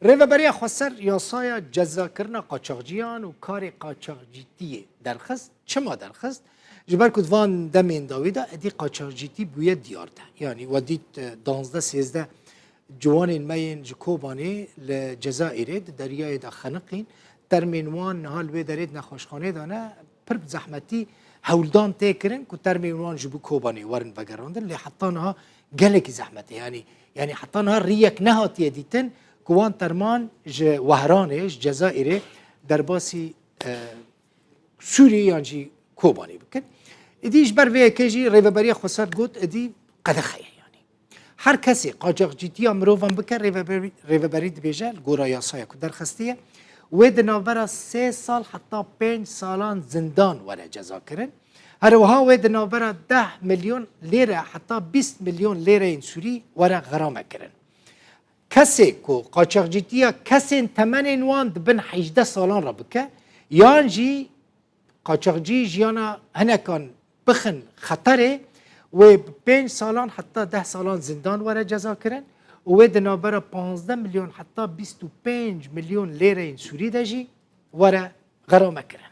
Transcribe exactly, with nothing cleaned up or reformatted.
Rêveberiya Xweser yasaya cezakirina qaçaxciyan û karê qaçaxcîtiyê derxist. Çima derxist? Ji ber ku di van demên dawî de êdî qaçaxcîtî bûye diyar de. Yanî we dît, e, danzdeh sêzdeh ciwanên me yên ji Kobanê li Cezayirê di deryayê de xeniqîn. Termên wan niha li wê derê di nexweşxanê de ne, pir bi zehmetî hewldan tê kirin ku termên wan ji bo Kobanê werin vegerandin. Lê heta niha gelekî zehmet e. Yanî, yanî heta niha riyek nehatiye dîtin ku wan terman ji Wehranê, ji Cezayirê derbasî, e, Sûriyê yan jî Kobanê bikin. Êdî ji ber vê yekê jî Rêveberiya Xweser got, êdî qedexe ye yanî. Her kesê qaçaxcîtiya mirovan bike, rêveberî, rêveberî dibêje, li gora yasaya ku derxistiye, wê di navbera sê sal heta pênc salan zindan were cezakirin. Her wiha wê di navbera deh milyon lêre heta bîst milyon lêreyên Sûrî were xerame kirin. Kesê ku qaçaxcîtiya kesên temenên wan di bin hejdeh salan re bike, yan jî qaçaxcî jiyana hinekan bixin xeterê, wê bi pênc salan heta deh salan zindan were cezakirin û wê di navbera panzdeh milyon heta bîst û pênc milyon lêreyên Sûrî de jî were xerame kirin.